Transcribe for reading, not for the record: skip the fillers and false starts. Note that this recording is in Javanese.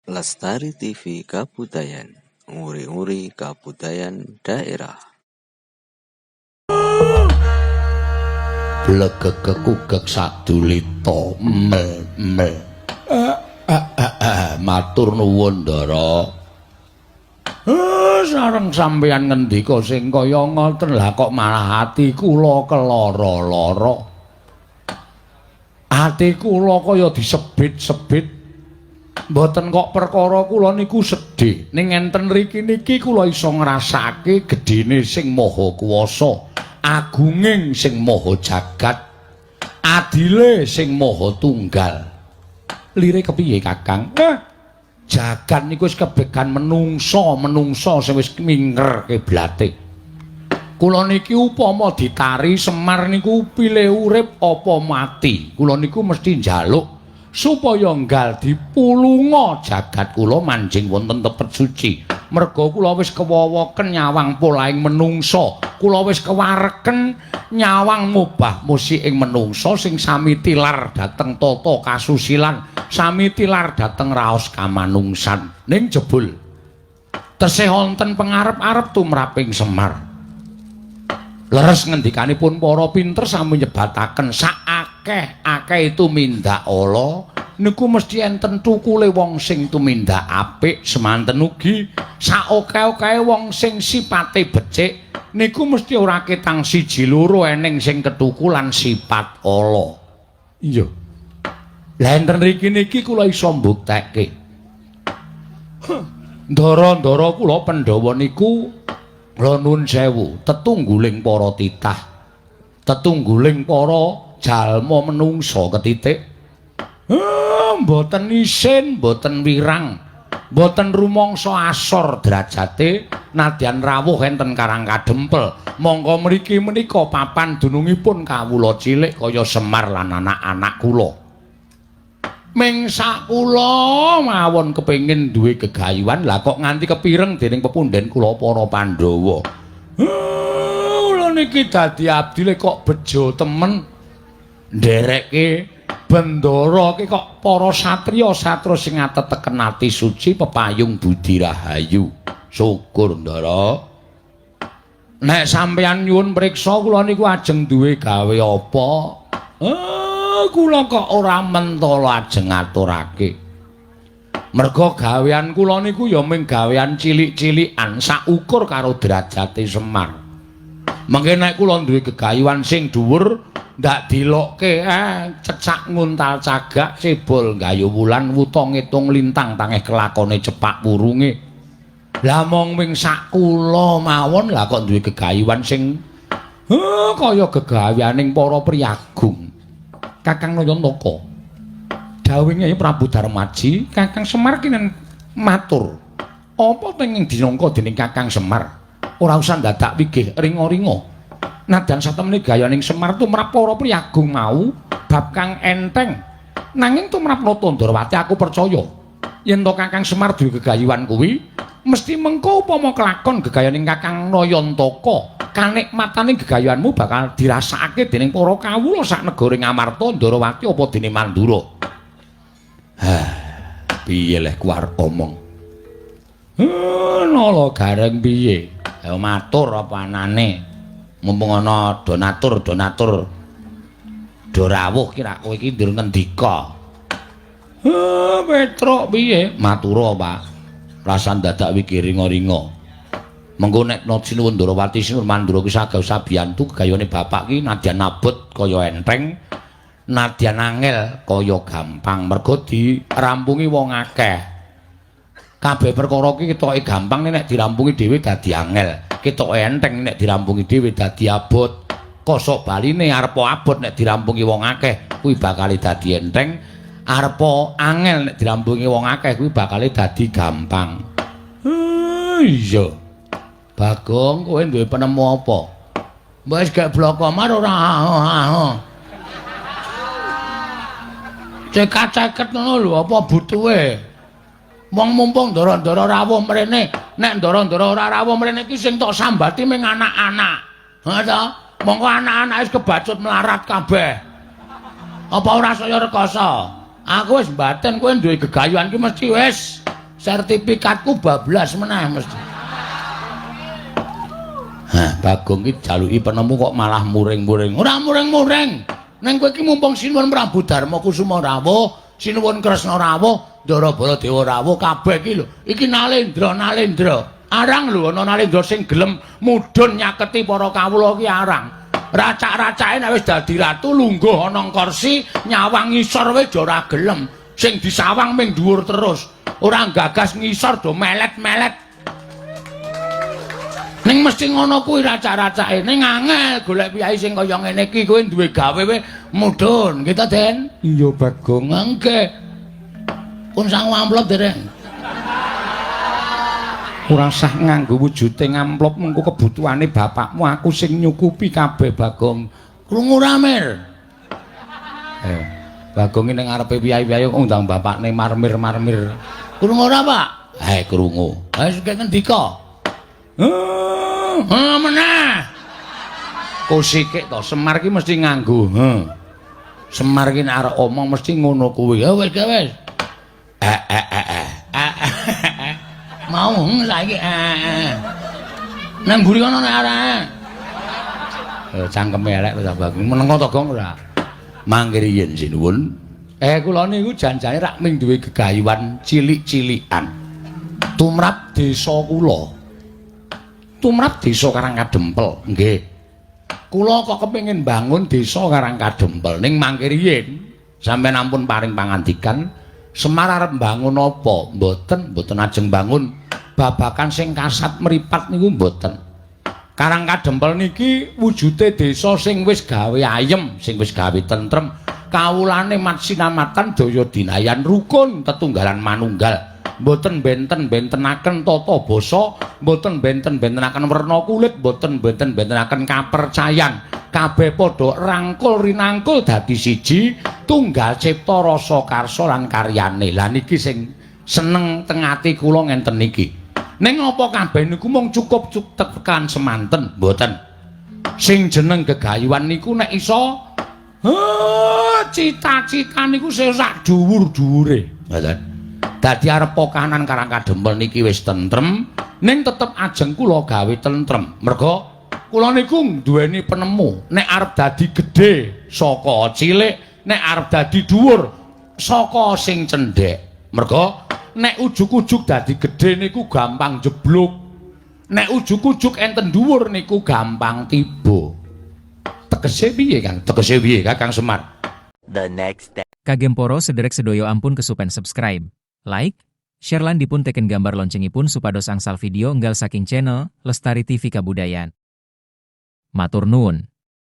Lestari TV Kabudayan, nguri-nguri kabudayan daerah. Blegegekugek sadulita mel mel. Matur nuwun, Ndara. Sareng sampeyan ngendika sing kaya ngoten, lah kok malah ati kula kelara-lara. Ati kula kaya disebit-sebit. Mboten kok perkara kula niku sedih. Ning enten riki niki kula iso ngrasake gedhene sing maha kuwasa, agunging sing maha jagat, adile sing maha tunggal. Lire kepiye, Kakang? Jagat niku wis kebegan menungsa, menungsa sing wis minger kiblate. Kula niki upama ditari Semar niku pilih urip apa mati. Kula niku mesti njaluk supaya nggal dipulunga jagat kula manjing wonten tepet suci. Merga kula wis kewowoken nyawang polahing menungsa. Kula wis kewareken nyawang mubah musik ing menungsa sing sami tilar dhateng tata kasusilan, sami tilar dhateng raos kamanungsan. Ning jebul tesih wonten pengarep-arep tumraping Semar. Leres ngendikanipun para pinter sami nyebataken saakeh-akeh tumindak ala niku mesti enten tukule wong sing tumindak apik, semanten ugi saokeh-okehe wong sing sipate becik niku mesti ora ketang siji loro eneng sing ketukulan sifat ala. Iya. Lah enten mriki niki kula iso mbuktekke. Ndara-ndara kula Pandhawa niku kula nuwun sewu, tetungguling para titah, tetungguling para jalma menungsa ketitik. Mboten isin, mboten wirang, mboten rumangsa asor derajate nadyan rawuh enten Karang Kadempel. Mongko mriki menika papan dunungipun kawula cilik kaya Semar lan anak-anak kula. Ming sak kula mawon kepengin duwe gegayuhan, lah kok nganti kepireng dening pepunden kula para Pandhawa. Kula niki dadi abdile kok bejo temen nderekke bendara ki kok para satriya-satra sing ateteken ati suci pepayung budi rahayu. Syukur, Ndara. Nek sampeyan nyuwun priksa kula niku ajeng duwe gawe apa? Kula kok ora mentala ajeng ngaturake. Merga gawean kula niku ya mung gawean cilik-cilikan saukur karo derajate Semar. Mengke nek kula duwe gegayuhan sing dhuwur ndak dilokke cecak nguntal cagak cebol gayu wulan wuta ngitung lintang tangeh kelakone cepak wurunge. Lah mong ming sak kula mawon lah kok duwe gegayuhan sing kaya gegaweaning para priyagung. Kakang Nayantaka. Dawuhe Prabu Darmaji, Kakang Semar kinen matur. Apa tenging dinangka dening Kakang Semar? Ora usah dadak wigih ringa-ringa. Nadyan satemene gayaning Semar tumrap para priyagung mau bab kang enteng. Nanging tumrap Nata Ndrawati aku percaya yen to Kakang Semar duwe gegayuhan kuwi mesti mengko upama kelakon gegayaning Kakang Nayantaka, kanikmatane gegayuhanmu bakal dirasakake dening para kawula sak negara Ngamarta, Ndrawati apa dene Mandura. Hah, piye leh ku arep omong? Nala Gareng piye? Ya matur apa anane? Mumpung ana donatur-donatur do rawuh ki rak kowe iki ndur ngendika. Petruk piye? Matura, Pak. Rasan dadak wiki ringa-ringa. Mengko nek sinuwun Ndrawati sinuwun Mandura ki sagah sabiyantu gegayane bapak ki nadyan abot kaya enteng, nadyan angel kaya gampang mergo dirampungi wong akeh. Kabeh perkara ki ketoke gampang nek dirampungi dhewe dadi angel. Ketoke enteng nek dirampungi dhewe dadi abot. Kosok baline arep abot nek dirampungi wong akeh kuwi bakal dadi enteng. Arep angel nek dirampungi wong akeh kuwi bakal dadi gampang. Iya. Bagong, kowe duwe penemu apa? Mbok wis gak bloko mar ora. Cekat-ceket ngono lho apa butuhe? Wong mumpung ndara-ndara rawuh mrene, nek ndara-ndara ora rawuh mrene iki sing tok sambati ming anak-anak. Ha ta? Monggo anak-anak wis kebacut melarat kabeh. Apa ora saya rekoso? Aku wis mbaten kowe duwe gegayuhan ki mesti wis Sertifikatku bablas meneh mesti. Hah, Bagong ki jaluki penemu kok malah muring-muring. Ora muring-muring. Ning kowe iki mumpung sinuwun Prabu Darma Kusuma rawuh, sinuwun Kresna rawuh, Ndara Baladewa rawuh kabeh iki lho. Iki Nalendra, Nalendra. Arang lho ana Nalendra sing gelem mudhun nyaketi para kawula iki arang. Racak-racake nek wis dadi ratu lungguh ana kursi nyawang ngisor wis ora gelem. Sing disawang ming dhuwur terus. Ora gagas ngisor do melet-melet. Ning mesti ngono kuwi racak-racake. Ning angel golek piyai sing kaya ngene iki, kowe duwe gawe we mudhun. Gitu, Den? Iya, Bagong. Nggih. Pun sangu amplop dereng. Ora usah nganggo wujude amplop, mengko kebutuhane bapakmu aku sing nyukupi kabeh, Bagong. Krungu ra, Mir? Bagong ning ngarepe piyai-piyai kok ngundang bapakne marmir-marmir. Krungu ora, Pak? Krungu. Wis ngendika. Heh, meneh. Kosikik to, Semar ki mesti nganggo. Heh. Semar ki nek arep omong mesti ngono kuwi. Ya wis, wis. Eh eh eh eh. Mau saiki eh. Nang mburi kono nek arek. Cangkeme elek to, Bagong. Menengo to, Gong, ora? Mangke riyin sinuwun. Kula niku janjane rak ming duwe gegayuhan cilik-cilikan. Tumrap desa kula. Tumrap desa Karangkadempel, nggih. Kula kok kepengin bangun desa Karangkadempel ning mangke riyin sampeyan ampun paring pangandikan, Semar arep mbangun apa? Mboten, mboten ajeng bangun babakan sing kasat mripat niku mboten. Karangkadempel niki wujude desa sing wis gawe ayem, sing wis gawe tentrem, kawulane mat sinamatan daya dinayan rukun tetunggalan manunggal. Mboten benten-bentenaken tata basa, mboten benten-bentenaken werna kulit, mboten benten-bentenaken kapercayan. Kabeh padha rangkul rinangkul dadi siji, tunggal cipta rasa karsa lan karyane. Lah niki sing seneng teng ati kula ngenten niki. Ning apa kabeh niku mung cukup tekan semanten? Mboten. Sing jeneng gegayuhan niku nek iso cita-cita niku sing sak dhuwur-dhuwure. Mboten. Dadi arep kahanan Karangkadempel niki wis tentrem, ning tetep ajeng kula gawe tentrem. Merga kula niku duweni penemu, nek arep dadi gedhe saka cilik, nek arep dadi dhuwur saka sing cendhek. Merga nek ujug-ujug dadi gedhe niku gampang jeblok. Nek ujug-ujug enten dhuwur niku gampang tiba. Tegese piye, Kang? Tegese piye, Kakang Semar? The next day. Kagem poro sederek sedoyo ampun kesupen subscribe, like, share lan dipun teken gambar loncengipun supados angsal video enggal saking channel Lestari TV Kabudayan. Matur nuwun.